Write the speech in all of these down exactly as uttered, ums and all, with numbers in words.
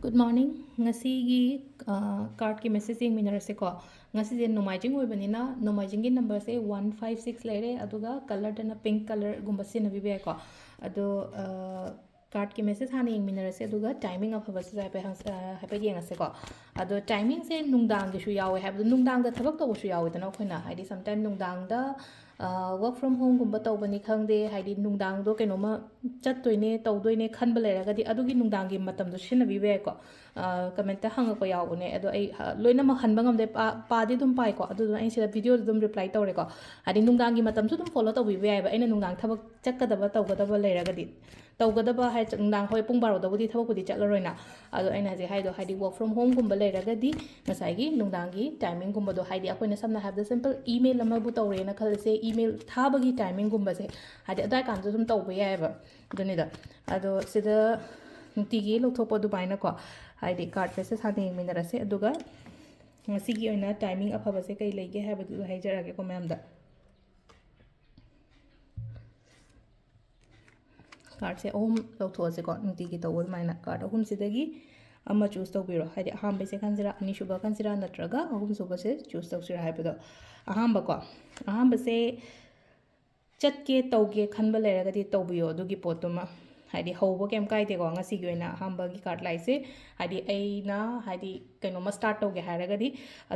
Good morning. ꯉꯁꯤꯒꯤ ꯀꯥꯔꯠꯀꯤ message ꯌꯦꯡꯃꯤꯟꯅꯔꯁꯦꯀꯣ. ꯉꯁꯤꯁꯦ ꯅꯣꯡꯃꯥꯏꯖꯤꯡ ꯑꯣꯏꯕꯅꯤꯅ ꯅꯣꯡꯃꯥꯏꯖꯤꯡꯒꯤ ꯅꯝꯕꯔꯁꯦ ꯋꯥꯟ ꯐꯥꯏꯚ ꯁꯤꯛꯁ ꯂꯩꯔꯦ, ꯑꯗꯨꯒ ꯀꯂꯔꯗꯅ ꯄꯤꯡꯛ ꯀꯂꯔꯒꯨꯝꯕ ꯁꯤꯖꯤꯟꯅꯕꯤꯕ ꯌꯥꯏꯀꯣ. ꯑꯗꯣ ꯀꯥꯔꯠꯀꯤ ꯃꯦꯁꯦꯖ ꯍꯥꯟꯅ ꯌꯦꯡꯃꯤꯟꯅꯔꯁꯦ, ꯑꯗꯨꯒ ꯇꯥꯏꯃꯤꯡ ꯑꯐꯕꯁꯤꯁꯨ ꯍꯥꯏꯐꯦꯠ ꯍꯪ- ꯑ, ꯍꯥꯏꯐꯦꯠ ꯌꯦꯡꯉꯁꯦꯀꯣ. ꯑꯗꯣ ꯇꯥꯏꯃꯤꯡꯁꯦ ꯅꯨꯡꯗꯥꯡꯒꯤꯁꯨ ꯌꯥꯎꯋꯦ ꯍꯥꯏꯕꯗꯣ, ꯅꯨꯡꯗꯥꯡꯗ ꯊꯕꯛ ꯇꯧꯕꯁꯨ ꯌꯥꯎꯋꯦꯗꯅ ꯑꯩꯈꯣꯏꯅ, ꯍꯥꯏꯗꯤ ꯁꯝꯇꯥꯏꯝ ꯅꯨꯡꯗꯥꯡꯗ ꯋꯔꯛ ꯐ꯭ꯔꯣꯝ ꯍꯣꯝꯒꯨꯝꯕ ꯇꯧꯕꯅꯤ ꯈꯪꯗꯦ, ꯍꯥꯏꯗꯤ ꯅꯨꯡꯗꯥꯡꯗꯣ ꯀꯩꯅꯣꯝꯃ ꯆꯠꯇꯣꯏꯅꯦ ꯇꯧꯗꯣꯏꯅꯦ ꯈꯟꯕ ꯂꯩꯔꯒꯗꯤ ꯑꯗꯨꯒꯤ ꯅꯨꯡꯗꯥꯡꯒꯤ ꯃꯇꯝꯗꯣ ꯁꯤꯖꯤꯟꯅꯕꯤꯕ ꯌꯥꯏꯀꯣ. ꯀꯃꯦꯟꯇ ꯍꯪꯉꯛꯄ ꯌꯥꯎꯕꯅꯦ, ꯑꯗꯣ ꯑꯩ ꯑ, ꯂꯣꯏꯅꯃꯛ ꯍꯟꯕ ꯉꯝꯗꯦ, ꯄꯥ- ꯄꯥꯗꯤ ꯑꯗꯨꯝ ꯄꯥꯏꯀꯣ. ꯑꯗꯨꯗꯨꯅ ꯑꯩ ꯁꯤꯗ ꯚꯤꯗꯤꯑꯣꯗ ꯑꯗꯨꯝ ꯔꯤꯄ꯭ꯂꯥꯏ ꯇꯧꯔꯦꯀꯣ. ꯍꯥꯏꯗꯤ ꯅꯨꯡꯗꯥꯡꯒꯤ ꯃꯇꯝꯁꯨ ꯑꯗꯨꯝ ꯐꯣꯂꯣ ꯇꯧꯕꯤꯕ ꯌꯥꯏꯑꯕ, ꯑꯩꯅ ꯅꯨꯡꯗꯥꯡ ꯊꯕꯛ ꯆꯠꯀꯗꯕ ꯇꯧꯒꯗꯕ ꯂꯩꯔꯒꯗꯤ. ꯇꯧꯒꯗꯕ ꯍꯥꯏ ꯅꯨꯡꯗꯥꯡ, ꯍꯣꯏ, ꯄꯨꯡ ꯕꯥꯔꯣꯗꯕꯨꯗꯤ ꯊꯕꯛꯄꯨꯗꯤ ꯆꯠꯂꯔꯣꯏꯅ. ꯑꯗꯣ ꯑꯩꯅ ꯍꯧꯖꯤꯛ ꯍꯥꯏꯗꯣ, ꯍꯥꯏꯗꯤ ꯋꯔꯛ ꯐ꯭ꯔꯣꯝ ꯍꯣꯝꯒꯨꯝꯕ ꯂꯩꯔꯒꯗꯤ ꯉꯁꯥꯏꯒꯤ ꯅꯨꯡꯗꯥꯡꯒꯤ ꯇꯥꯏꯃꯤꯡꯒꯨꯝꯕꯗꯣ, ꯍꯥꯏꯗꯤ ꯑꯩꯈꯣꯏꯅ ꯁꯝꯅ ꯍꯥꯏꯔꯕꯗ ꯁꯤꯝꯄꯜ ꯏꯃꯦꯜ ꯑꯃꯕꯨ ꯇꯧꯔꯦꯅ ꯈꯜꯂꯁꯦ, ꯏꯃꯦꯜ ꯊꯥꯕꯒꯤ ꯇꯥꯏꯃꯤꯡꯒꯨꯝꯕꯁꯦ, ꯍꯥꯏꯗꯤ ꯑꯗꯨꯋꯥꯏ ꯀꯥꯟꯗꯁꯨ ꯑꯗꯨꯝ ꯇꯧꯕ ꯌꯥꯏꯑꯕ. ꯑꯗꯨꯅꯤꯗ. ꯑꯗꯣ ꯁꯤꯗ ꯅꯨꯡꯇꯤꯒꯤ ꯂꯧꯊꯣꯛꯄ ꯑꯗꯨꯃꯥꯏꯅꯀꯣ, ꯍꯥꯏꯗꯤ ꯀꯥꯔꯠ ꯃꯦꯁꯦꯖ ꯍꯥꯟꯅ ꯌꯦꯡꯃꯤꯟꯅꯔꯁꯦ, ꯑꯗꯨꯒ ꯉꯁꯤꯒꯤ ꯑꯣꯏꯅ ꯇꯥꯏꯃꯤꯡ ꯑꯐꯕꯁꯦ ꯀꯩ ꯂꯩꯒꯦ ꯍꯥꯏꯕꯗꯨ ꯍꯥꯏꯖꯔꯛꯑꯒꯦꯀꯣ ꯃꯌꯥꯝꯗ. ꯀꯥꯔꯠꯁꯦ ꯑꯍꯨꯝ ꯂꯧꯊꯣꯛꯑꯁꯦꯀꯣ, ꯅꯨꯡꯇꯤꯒꯤ ꯇꯧꯕ ꯑꯗꯨꯃꯥꯏꯅ ꯀꯥꯔꯠ ꯑꯍꯨꯝꯁꯤꯗꯒꯤ ꯑꯃ ꯆꯨꯁ ꯇꯧꯕꯤꯔꯣ, ꯍꯥꯏꯗꯤ ꯑꯍꯥꯟꯕꯁꯦ ꯈꯟꯁꯤꯔꯥ, ꯑꯅꯤꯁꯨꯕ ꯈꯟꯁꯤꯔꯥ, ꯅꯠꯇ꯭ꯔꯒ ꯑꯍꯨꯝꯁꯨꯕꯁꯦ ꯆꯨꯁ ꯇꯧꯁꯤꯔꯥ ꯍꯥꯏꯕꯗꯣ. ꯑꯍꯥꯟꯕꯀꯣ, ꯑꯍꯥꯟꯕꯁꯦ ꯆꯠꯀꯦ ꯇꯧꯒꯦ ꯈꯟꯕ ꯂꯩꯔꯒꯗꯤ ꯇꯧꯕꯤꯌꯣ ꯑꯗꯨꯒꯤ ꯄꯣꯠꯇꯨꯃ, ꯍꯥꯏꯗꯤ ꯍꯧꯕ ꯀꯩꯝ ꯀꯥꯏꯗꯦꯀꯣ. ꯉꯁꯤꯒꯤ ꯑꯣꯏꯅ ꯑꯍꯥꯟꯕꯒꯤ ꯀꯥꯔꯠ ꯂꯥꯛꯏꯁꯦ, ꯍꯥꯏꯗꯤ ꯑꯩꯅ, ꯍꯥꯏꯗꯤ ꯀꯩꯅꯣꯝꯃ ꯁ꯭ꯇꯥꯔꯠ ꯇꯧꯒꯦ ꯍꯥꯏꯔꯒꯗꯤ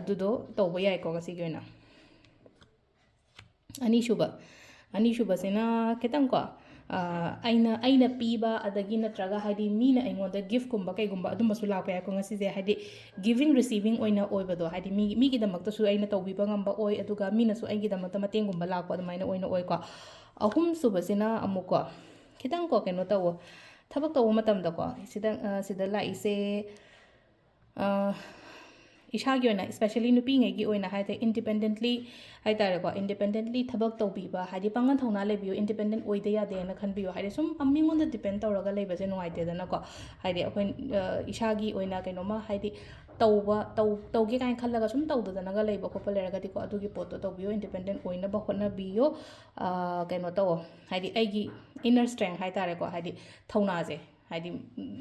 ꯑꯗꯨꯗꯣ ꯇꯧꯕ ꯌꯥꯏꯀꯣ ꯉꯁꯤꯒꯤ ꯑꯣꯏꯅ. ꯑꯅꯤꯁꯨꯕ, ꯑꯅꯤꯁꯨꯕꯁꯤꯅ ꯈꯤꯇꯪꯀꯣ, ꯑ, ꯑꯩꯅ, ꯑꯩꯅ ꯄꯤꯕ, ꯑꯗꯒꯤ ꯅꯠꯇ꯭ꯔꯒ ꯍꯥꯏꯗꯤ ꯃꯤꯅ ꯑꯩꯉꯣꯟꯗ ꯒꯤꯐꯀꯨꯝꯕ ꯀꯩꯒꯨꯝꯕ ꯑꯗꯨꯝꯕꯁꯨ ꯂꯥꯛꯄ ꯌꯥꯏꯀꯣ ꯉꯁꯤꯁꯦ, ꯍꯥꯏꯗꯤ ꯒꯤꯚꯤꯡ ꯔꯤꯁꯤꯚꯤꯡ ꯑꯣꯏꯅ ꯑꯣꯏꯕꯗꯣ, ꯍꯥꯏꯗꯤ ꯃꯤ, ꯃꯤꯒꯤꯗꯃꯛꯇꯁꯨ ꯑꯩꯅ ꯇꯧꯕꯤꯕ ꯉꯝꯕ ꯑꯣꯏ, ꯑꯗꯨꯒ ꯃꯤꯅꯁꯨ ꯑꯩꯒꯤꯗꯃꯛꯇ ꯃꯇꯦꯡꯒꯨꯝꯕ ꯂꯥꯛꯄ ꯑꯗꯨꯃꯥꯏꯅ ꯑꯣꯏꯅ ꯑꯣꯏꯀꯣ. ꯑꯍꯨꯝꯁꯨꯕꯁꯤꯅ ꯑꯃꯨꯛꯀꯣ, ꯈꯤꯇꯪꯀꯣ ꯀꯩꯅꯣ ꯇꯧꯋꯣ, ꯊꯕꯛ ꯇꯧꯕ ꯃꯇꯝꯗꯀꯣ, ꯁꯤꯗ, ꯑ, ꯁꯤꯗ ꯂꯥꯛꯏꯁꯦ, ꯑ, ꯏꯁꯥꯒꯤ ꯑꯣꯏꯅ, especially ꯅꯨꯄꯤꯉꯩꯒꯤ ꯑꯣꯏꯅ ꯍꯥꯏ ꯇꯥꯔꯦ, ꯏꯟꯗꯤꯄꯦꯟꯗꯦꯟꯠꯂꯤ ꯍꯥꯏ ꯇꯥꯔꯦꯀꯣ, ꯏꯟꯗꯤꯄꯦꯟꯗꯦꯟꯠꯂꯤ ꯊꯕꯛ ꯇꯧꯕꯤꯕ, ꯍꯥꯏꯗꯤ ꯄꯥꯡꯒꯜ ꯊꯧꯅꯥ ꯂꯩꯕꯤꯌꯨ, ꯏꯟꯗꯤꯄꯦꯟꯗꯦꯟꯠ ꯑꯣꯏꯗ ꯌꯥꯗꯦꯅ ꯈꯟꯕꯤꯌꯨ. ꯍꯥꯏꯗꯤ ꯁꯨꯝ ꯃꯤꯉꯣꯟꯗ ꯗꯤꯄꯦꯟ ꯇꯧꯔꯒ ꯂꯩꯕꯁꯦ ꯅꯨꯡꯉꯥꯏꯇꯦꯗꯅꯀꯣ. ꯍꯥꯏꯗꯤ ꯑꯩꯈꯣꯏ, ꯑ, ꯏꯁꯥꯒꯤ ꯑꯣꯏꯅ ꯀꯩꯅꯣꯝꯃ, ꯍꯥꯏꯗꯤ ꯇꯧꯕ, ꯇꯧ-, ꯇꯧꯒꯦ ꯀꯥꯏꯅ ꯈꯜꯂꯒ ꯁꯨꯝ ꯇꯧꯗꯗꯅꯒ ꯂꯩꯕ ꯈꯣꯠꯄ ꯂꯩꯔꯒꯗꯤꯀꯣ, ꯑꯗꯨꯒꯤ ꯄꯣꯠꯇꯣ ꯇꯧꯕꯤꯌꯣ, ꯏꯟꯗꯤꯄꯦꯟꯗꯦꯟꯠ ꯑꯣꯏꯅꯕ ꯍꯣꯠꯅꯕꯤꯌꯣ. ꯑ, ꯀꯩꯅꯣ ꯇꯧꯋꯣ, ꯍꯥꯏꯗꯤ ꯑꯩꯒꯤ ꯏꯟꯅꯔ ꯁ꯭ꯇ꯭ꯔꯦꯡ ꯍꯥꯏ ꯇꯥꯔꯦꯀꯣ, ꯍꯥꯏꯗꯤ ꯊꯧꯅꯥꯁꯦ, ꯍꯥꯏꯗꯤ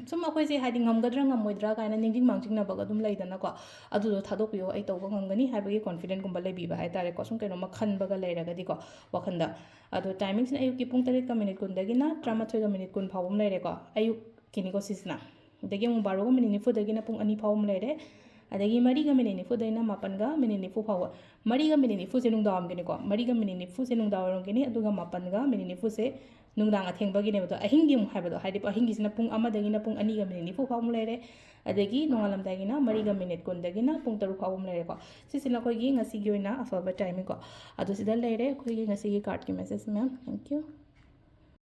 ꯁꯨꯝ ꯑꯩꯈꯣꯏꯁꯦ ꯍꯥꯏꯗꯤ ꯉꯝꯒꯗ꯭ꯔꯥ ꯉꯝꯃꯣꯏꯗ꯭ꯔꯥ ꯀꯥꯏꯅ ꯅꯤꯡꯁꯤꯡ ꯃꯥꯡꯖꯤꯡꯅꯕꯒ ꯑꯗꯨꯝ ꯂꯩꯗꯅꯀꯣ꯫ ꯑꯗꯨꯗꯣ ꯊꯥꯗꯣꯛꯄꯤꯌꯣ, ꯑꯩ ꯇꯧꯕ ꯉꯝꯒꯅꯤ ꯍꯥꯏꯕꯒꯤ ꯀꯣꯟꯐꯤꯗꯦꯟꯒꯨꯝꯕ ꯂꯩꯕꯤꯕ ꯍꯥꯏ ꯇꯥꯔꯦꯀꯣ꯫ ꯁꯨꯝ ꯀꯩꯅꯣꯝꯃ ꯈꯟꯕꯒ ꯂꯩꯔꯒꯗꯤꯀꯣ ꯋꯥꯈꯜꯗ꯫ ꯑꯗꯣ ꯇꯥꯏꯃꯤꯡꯁꯤꯅ ꯑꯌꯨꯛꯀꯤ ꯄꯨꯡ ꯇꯔꯦꯠꯀ ꯃꯤꯅꯤꯠ ꯀꯨꯟꯗꯒꯤꯅ ꯇꯔꯥꯃꯥꯊꯣꯏꯒ ꯃꯤꯅꯤꯠ ꯀꯨꯟ ꯐꯥꯎꯕ ꯑꯃ ꯂꯩꯔꯦꯀꯣ, ꯑꯌꯨꯛꯀꯤꯅꯤꯀꯣ ꯁꯤꯁꯤꯅ꯫ ꯑꯗꯒꯤ ꯑꯃꯨꯛ ꯕꯥꯔꯣꯒ ꯃꯤꯅꯤꯠ ꯅꯤꯐꯨꯗꯒꯤꯅ ꯄꯨꯡ ꯑꯅꯤ ꯐꯥꯎꯕ ꯑꯃ ꯂꯩꯔꯦ꯫ ꯑꯗꯒꯤ ꯃꯔꯤꯒ ꯃꯤꯅꯤꯠ ꯅꯤꯐꯨꯗꯩꯅ ꯃꯥꯄꯟꯒ ꯃꯤꯅꯤꯠ ꯅꯤꯐꯨ ꯐꯥꯎꯕ꯫ ꯃꯔꯤꯒ ꯃꯤꯅꯤꯠ ꯅꯤꯐꯨꯁꯦ ꯅꯨꯡꯗꯥꯡꯋꯥꯏꯔꯝꯒꯤꯅꯤꯀꯣ꯫ ꯃꯔꯤꯒ ꯃꯤꯅꯤꯠ ꯅꯤꯐꯨꯁꯦ ꯅꯨꯡꯗꯥꯡꯋꯥꯏꯔꯝꯒꯤꯅꯤ, ꯑꯗꯨꯒ ꯃꯥꯄꯟꯒ ꯃꯤꯅꯤꯠ ꯅꯤꯐꯨꯁꯦ ꯅꯨꯡꯗꯥꯡ ꯑꯊꯦꯡꯕꯒꯤꯅꯦꯕ꯫ ꯑꯗꯣ ꯑꯍꯤꯡꯒꯤ ꯑꯃꯨꯛ ꯍꯥꯏꯕꯗꯣ, ꯍꯥꯏꯗꯤ ꯑꯍꯤꯡꯒꯤꯁꯤꯅ ꯄꯨꯡ ꯑꯃꯗꯒꯤꯅ ꯄꯨꯡ ꯑꯅꯤꯒ ꯃꯤꯅꯤꯠ ꯅꯤꯐꯨ ꯐꯥꯎꯕ ꯑꯃ ꯂꯩꯔꯦ꯫ ꯑꯗꯒꯤ ꯅꯣꯡꯉꯥꯜꯂꯝꯗꯥꯏꯒꯤꯅ ꯃꯔꯤꯒ ꯃꯤꯅꯤꯠ ꯀꯨꯟꯗꯒꯤꯅ ꯄꯨꯡ ꯇꯔꯨꯛ ꯐꯥꯎꯕ ꯑꯃ ꯂꯩꯔꯦꯀꯣ꯫ ꯁꯤꯁꯤꯅ ꯑꯩꯈꯣꯏꯒꯤ ꯉꯁꯤꯒꯤ ꯑꯣꯏꯅ ꯑꯐꯕ ꯇꯥꯏꯃꯤꯡꯀꯣ꯫ ꯑꯗꯨ ꯁꯤꯗ ꯂꯩꯔꯦ ꯑꯩꯈꯣꯏꯒꯤ ꯉꯁꯤꯒꯤ ꯀꯥꯔꯠꯀꯤ ꯃꯦꯁꯦꯖ ꯃꯌꯥꯝ꯫ Thank you꯫